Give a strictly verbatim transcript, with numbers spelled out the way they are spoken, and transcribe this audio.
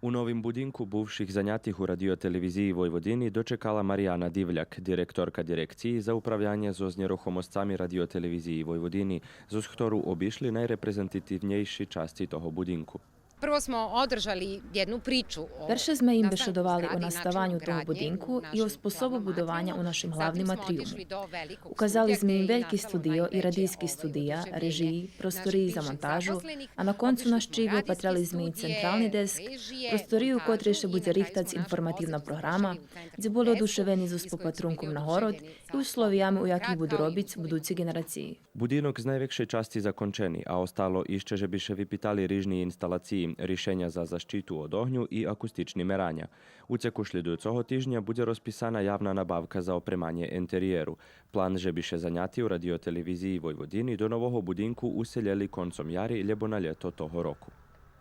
У новим будинку бувших занятих у Радио-телевизиї Войводини дочекала Марияна Дивляк, директорка Дирекциї за управянє зоз нєрухомосцами Радио-телевизиї Войводини, зоз хтору обишли найрепрезентативнєйши часци того будинку. Prvo smo održali jednu priču o Перше зме им бешедовали о наставаню того будинку и о способу будованя у нашим главним атрийуми. Указали зме им вельки студио и радийски студия, режиї, простории за монтажу, а на концу нащиви опатрели зме и централни деск, просторию у котрей ше будзе рихтац информативна програма, дзе були одушевени зоз попатрунком на город и условиями у яких буду робиц будуци ґенерациї. Будинок з найвекшей часци закончени, а остало ище же би ше випитали рижни инсталациї, ришеня за защиту од огню и акустични мераня. У цеку шлїдуюцого тижня будзе розписана явна набавка за опреманє ентериєру. План же би ше заняти у Радио-телевизиї Войводини до нового будинку уселєли концом яри лєбо на лєто того року.